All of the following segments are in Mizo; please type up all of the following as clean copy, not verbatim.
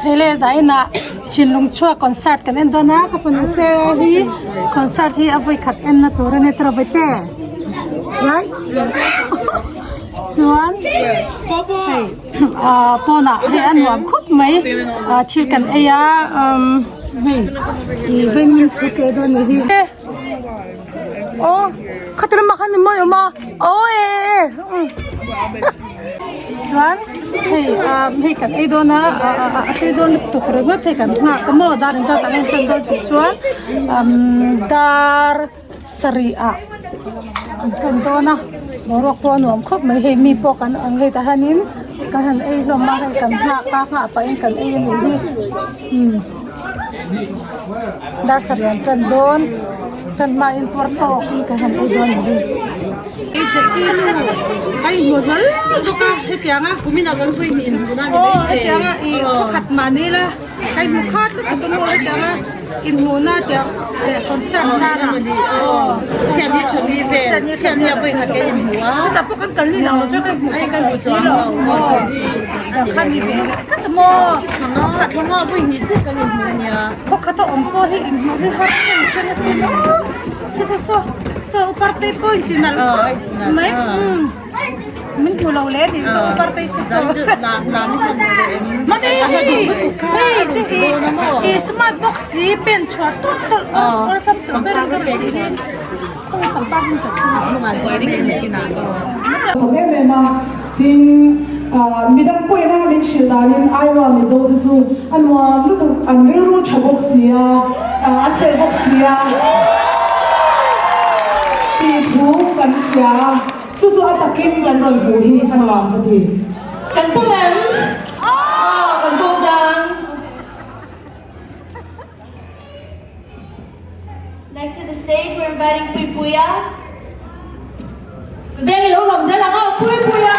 Hei le zainah thinlung chhuak concert kan en dawn a ka fanu Sarah hi concert hi a vawi khat en na tur a ni tawh vawi te right chuan hei ah pawnah hei a nuam khawp mai ah thil kan ei a umm hei ih vaimim soup ei dawn a nih hi. Aw khati lamah khan ni mawi awm a aw e e e chuan hei ah hei kan ei dawn a ah ah a tui dawn lutuk ringawt hei kan nghak a maw dar engzat ah nge an dawn tih chuan umm dar sarih ah an tan dawn a boruak pawh a nuam khawp mai hei mi pawh kan ang leh tah hianin kan han ei hlawm a hei kan nghak a nghah pahin kan ei a nih hi umm. Dar sarih an tan dawn tan hmain pawr tawkin kan han ei dawn a ni. Aw hetianga ih khawkhat mahni la ka inhmu khat lutuk a maw hetianga inhmuhna tiang leh concert zarah aw chhiatni thani vel chhiatni a vawi khat ka inhmu a chutah pawh kan kal ni lo chuan ka inhmu khat si lo aw kha ni ve tlat a maw thla vawi hnih chiah kan inhmu a nia khaw khat a awm pawh hi inhmuh hi har chen chen a sin aw sawta saw saw upar te pawh inti nalh khawp mai umm min hmu lo le tih saw upar te chu saw mani hei chu i i smart box hi pen chhuah tawlh tawlh awlsam tur ber a ni khaw pangpar hi Awm em em a, tin midang pawhin a min hrilh danin Iowa Mizo te chu a nuam lutuk, an rilru tha bawk si a, an fel bawk si a tih thu kan hria a, chu chu a takin kan rawn hmuh hi a nuam ka ti. Kan pawm em? Aw, kan pawm tlang. Next to the stage, we're inviting Pui Puia. Beng i lo lawm zel ang aw, Pui Puia!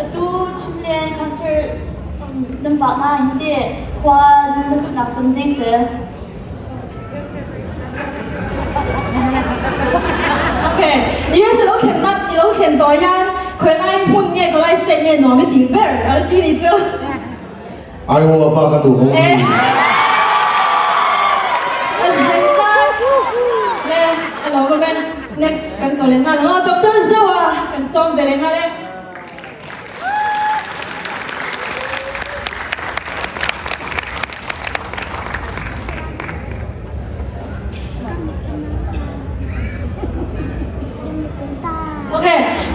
Atu Chinland concert nan vah na hin te khua na tutnak cam zei si? Okay, US i lo thlen nak i lo thlen tawh hian khawilai hmun nge khawilai state nge nuam i tih ber a la ti ni chu. Iowa pa ka duh awm ni. A zei tlat le a lo awm e. Next kan ko leh nghal ang aw Doctor Zoa kan sawm ve leh nghal e. Ok,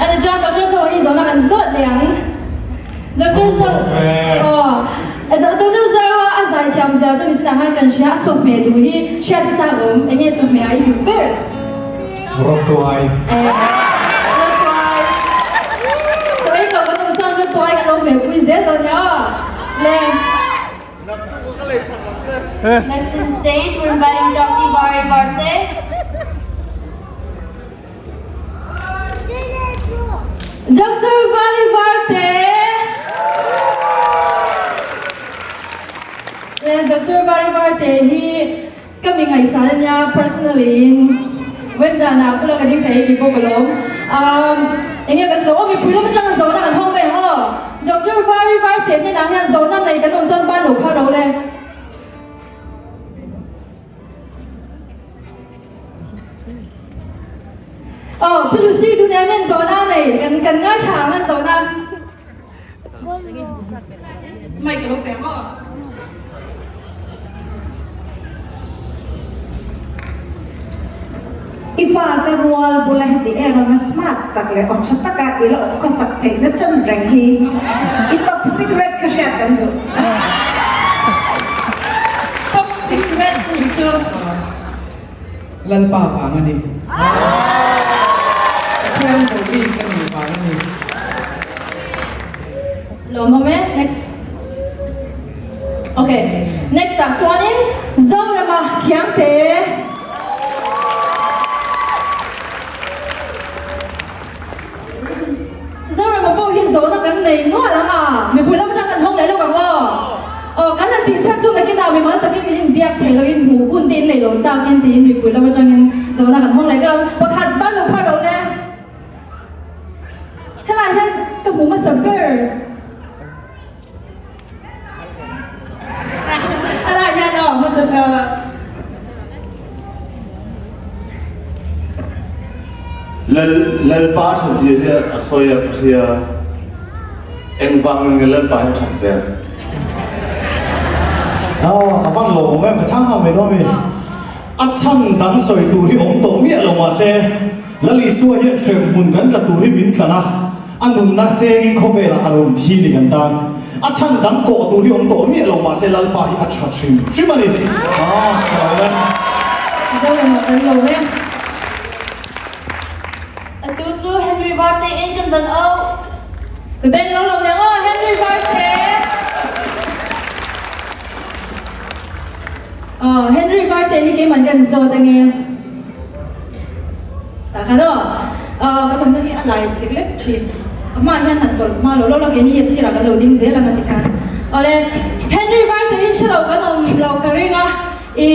and chuan Doctor Zo hi zawhna kan zawt leh ang. Doctor Zo, aw, Doctor Zo a zai thiam zia chu ni chinah khan kan hria, a chawhmeh duh hi hriat a chak awm, eng nge chawhmeh ah i duh ber? Rawtuai. Rawtuai. Chaw ei ko kan awm chuan rawtuai kan lo hmehpui zel dawn nia aw. Le. Next to the stage, we're inviting Dr. Vari Varte. Dr. Vari Varte. Le Dr. Vari Varte hi Ka mi ngaihsan a nia personally in Wenzan ah bula ka ding thei hi bawk alawm. Umm enge kan zawh aw mipui lam atanga zawhna kan hawng mai ang aw. Doctor Vari Varte hnenah hian zawhna nei kan awm chuan ban lo phar lo le. Aw Pi Lucy dunia hian zawhna a nei kan kan ngaithla ang an zawhna. Mic a lo pe ang aw. I fate rual bula heti em anga smart tak leh aw tha taka i la awm khawsak theihna chan reng hi i top secret kha hriat kan duh. Top secret nih chu. Lalpa vang a ni. Pathian vohbik ka nih vang a ni. Lawmawm e. Next. Ok. Next ah chuanin Zorama Khiangte. Zorama pawh hi zawhna kan nei nual ang a, mipui lam atang kan hawng leh lawk ang aw. Aw kan han tih chhan chu nakinah mimal takin min inbiak. Biak theih loin hmuh hun te in nei lo takin tiin mipui lam atangin zawhna kan hawng leh ka pakhat ban lo phar lo le. Helai hian ka hmu hmasa ber. Helai hian aw hmasa Lal Lalpa that zia hi a sawi a ka hria. Engvangin nge Lalpa hi a that ber? Aw, a van lo awm em, ka chhang nghal mai dawn mi. A chhan dang sawi tur hi awm tawh miah lo mahse, Lal Isua hian hremhmun kan tla tur hi min tlan a, a nunna sengin khawvelah a rawn thi ni kan tan. A chhan dang kawh tur hi awm tawh miah lo mahse Lalpa hi a tha hrim hrim a ni. Aw, ka lo em. Zoram ah kan lo em. Atu cu Henry Varte in kan van auh. Ka beng lo lo leng aw Henry Varte. Aw Henry Varte hi keiman kan zawt ange. Tah khan aw kan awmna hi a lai tlek lek thin. Amah hian han tawlh hma lo lo lo keini hi a sirah kan lo ding zel ang a ti khan. Awle Henry Varte hi hre lo kan awm lo ka ring a i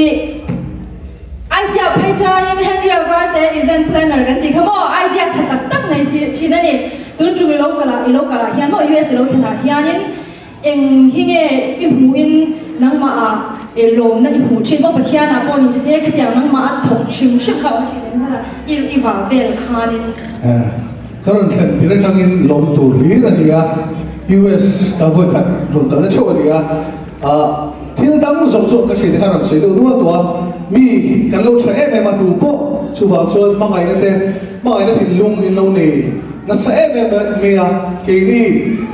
Idea phei chuanin Henry-a Varte event planner kan tih kha maw idea tha tak tak nei thin a ni. Tun tum i lo kal ah i lo kal ah hian maw US i lo thlen ah hianin eng hi nge i hmuhin nangmah ah lawmna i hmuh thin maw Pathian ah pawh ni se khatiang nangmah a thawk hrim hrim kha a awm thin em hela i i vah vel khanin. Ka rawn thlen tir atangin lawm tur hlir a ni a, US ka vawikhat rawn kalna theuh a ni a. Thil dang zawng chu ka thiante khan rawn sawi deuh nual tawh a, mi kan lo tha em em a tu pawh chuvang chuan hmangaihna te, hmangaihna thinlung in lo nei nasa em em mai a, keini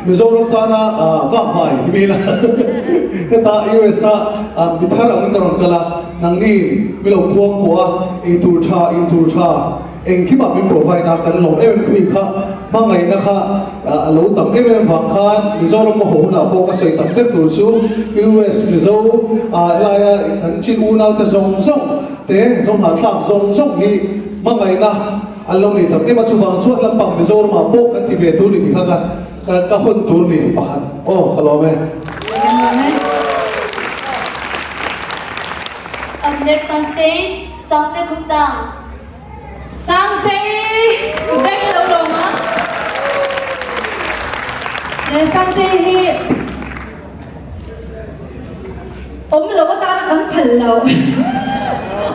Mizoram tana vakvai ti mai la heta US a mi thar angin ka rawn kal a, nangni mi lo khuang kuah a, eitur tha, intur tha. Engkimah min provide a, kan lawm em em khumi kha hmangaihna kha a lo tam em em vang khan Mizoram ka haw hunah pawh ka sawi tam ber tur chu US Mizo helaia kan chin unaute zawng zawng te zawnghnathlak zawng zawng hi hmangaihna an lo nei tam em a, chuvang chuan lampang Mizoramah pawh kan ti ve tur ni tih kha ka ka hawn tur ni pakhat aw ka lawm e. Up next on stage, Sangte Khumtang. Sangtei ka beng lo lawm a. Le Sangtei hi awm lo atana kan phal lo.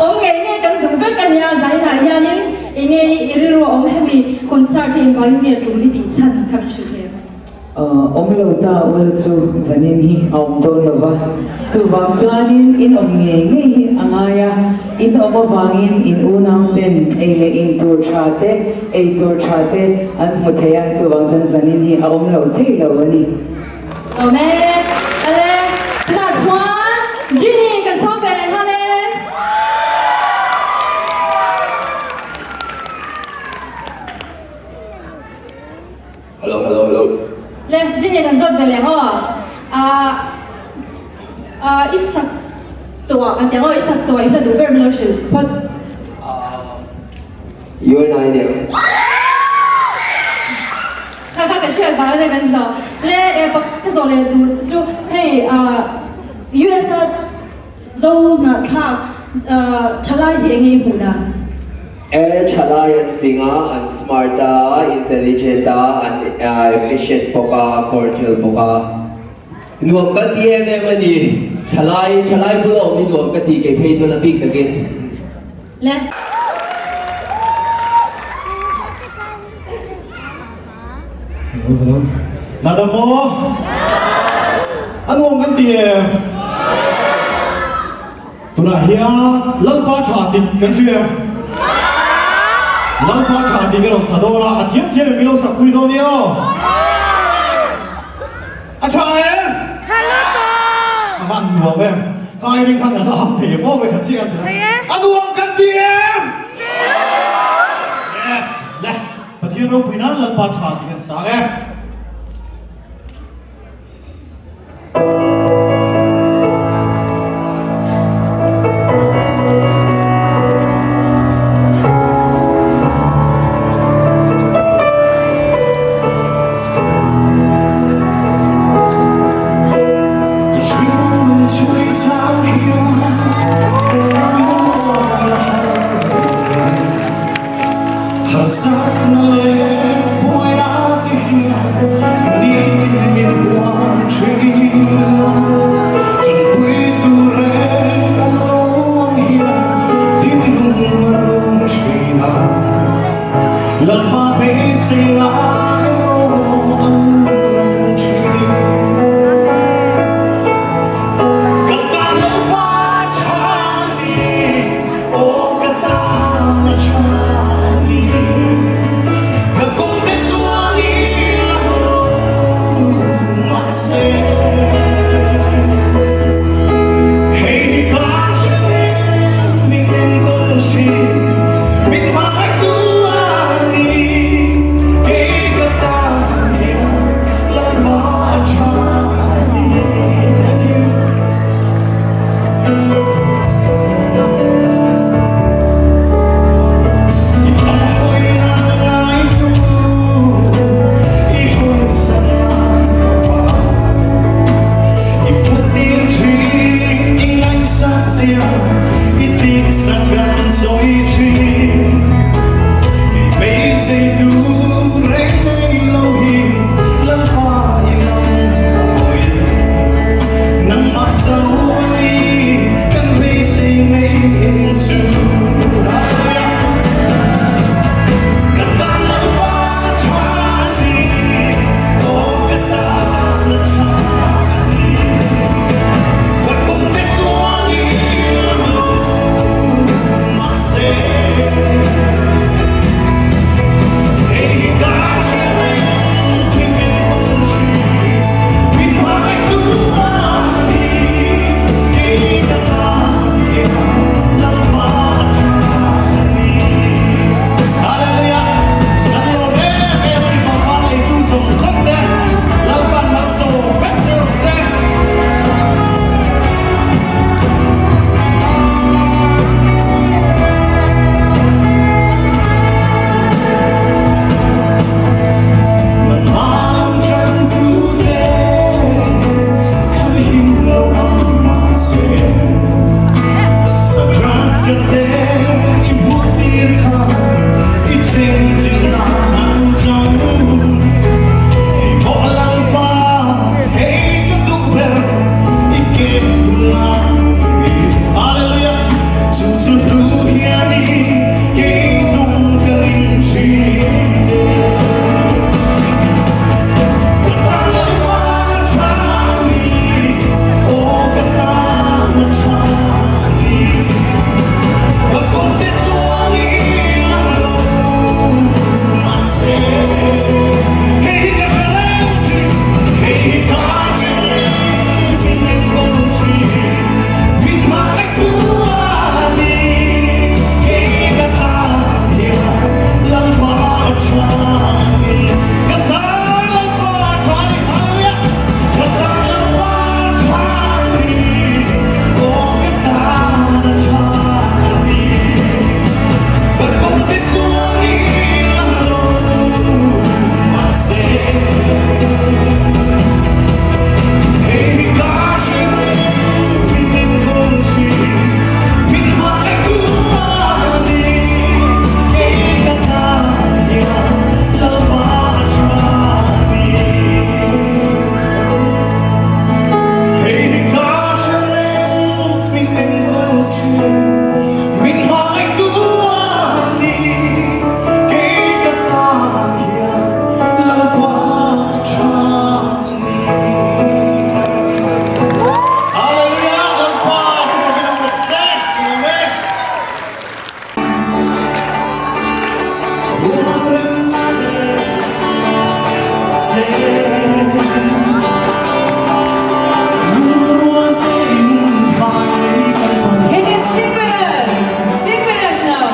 Awm ngei ngei kan duh vek a nia zainah hianin enge i rilru a awm hemi concert hi engvangin nge tul i tih chhan kha min hrilh thei em? Awm lo ta ula chu zanin hi a awm dawn lo va, chuvang chuanin in awm ngei ngei hi a ngai a, in awm avangin in unau ten ei leh in tur tha te, ei tur tha te an hmu thei a, chuvang chuan zanin hi a awm lo thei lo a ni. Awm e, ale, tunah chuan Ginny kan sawm ve leh nghal e. Hello hello hello. Le Ginny kan zawt ve leh haw ah ah i sak tawh kan ti ang aw i sak tawh i hla duh ber min lo hrilh phawt. You and I nia. Kha kha ka hriat vang ania kan zawh. Le eh pak ka zawh leh duh chu hei ah US a zo hnahthlak ah thalai hi enge i hmuh dan? E thalai an fing a, an smart a, intelligent a, an efficient bawk a, cordial bawk a. Nuam ka ti em em a ni. Thalai, thalai bula awm hi nuam ka ti kei phei chuan a bik takin. Le. Hello, hello. Madam maw? A nuam kan ti em? Tunah hian Lalpa tha tih kan hria em? Lalpa tha tih ka rawn sa dawn a, a thiam thiam em min lo sak pui dawn nia aw? A tha em? Tha lutuk! A van nuam em? Ka ai ring khan kan la ham thei em aw vekhat chiah kan ti a. A nuam kan ti em? Yes! Le, Pathian ropui nan Lalpa tha tih kan sang e. Harsatna leh buaina te hian nitin min hual thin a, tanpui tur reng awm lo ang hian thinlung a rum thin a, Lalpa beisei lai erawh a nung reng thin. Ka tan Lalpa tha a ni. Aw ka tan a tha a ni, ka kawngte tluangin a lo mahse hei ka hre reng min enkawl thin, min hmangaihtu a ni, kei ka tan hian Lalpa a tha a ni. Thank you. Nangmah cho a ni kan beisei mai eng chu. Hallelujah. Ka tan Lalpa tha a ni, aw ka tan a tha a ni. Ka kum te tluangin lang lo mahse, hei hi ka hre reng min enkawl thin. Min hmangaihtu a ni, kei ka tan hian Lalpa a tha a ni. Hallelujah! Kan lawm em em a ni pangpar leitu zawng zawng te Lalpan malsawm vek che rawh se. Hallelujah! Chu chu hlu hian i kei zawng ka ring thin e. Ka tan Lalpa tha a ni, aw ka tan a tha a ni. Ka kawngte tluangin lang lo mahse, hei hi ka hre reng thin, hei hi ka hre reng min enkawl thin, min hmangaihtu a ni, kei ka tan hian Lalpa tha a ni. Ka tan Lalpa tha a ni, Hallelujah! Ka tan Lalpa tha a ni, aw ka tan a tha a ni. Ka kawngte tluangin lang lo mahse, hei hi ka hre reng min enkawl thin, min hmangaihtu a ni, kei ka tan hian Lalpa tha a ni. Hei hi ka hre reng min enkawl thin, min hmangaihtu a ni, kei ka tan hian Lalpa tha a ni. Hallelujah! Lalpa chu fakin awm rawh se. Amen. Can you sing with us? Sing with us now.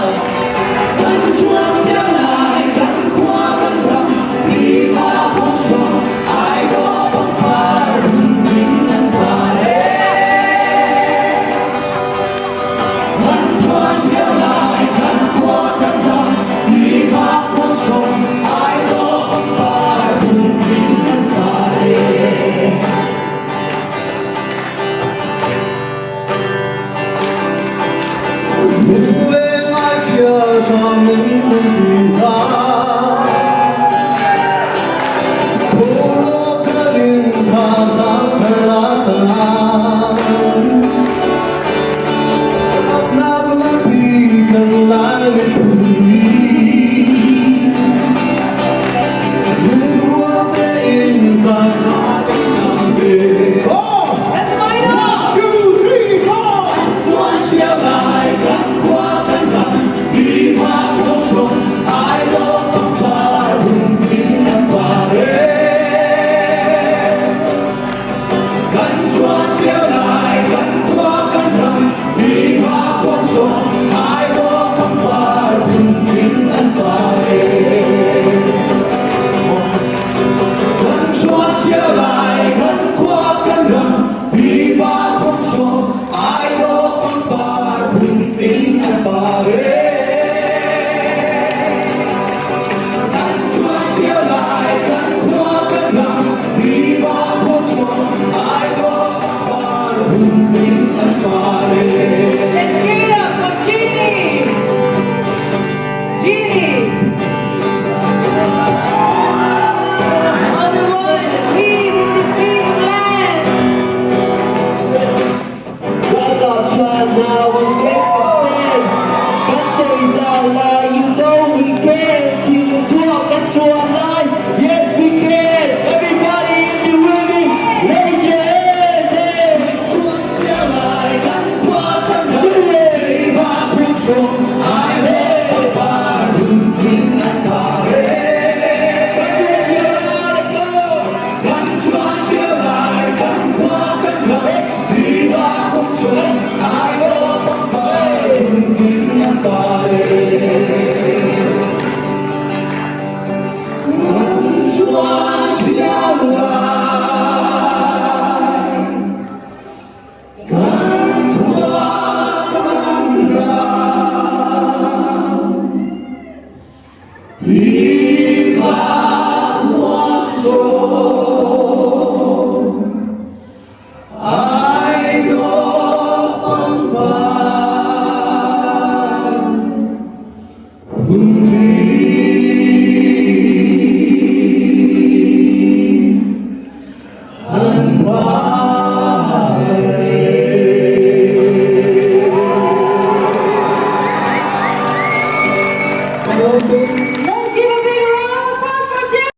Lung leng ai sia sa min hun ti ta. Let's give it up for Genie! Genie! All the ones, please, in this big land! Welcome, child, now we make a stand. Kan days out lie, you know we can. See the talk and draw a line. Yes, we can. Everybody, if you with me, raise your hands. Hey.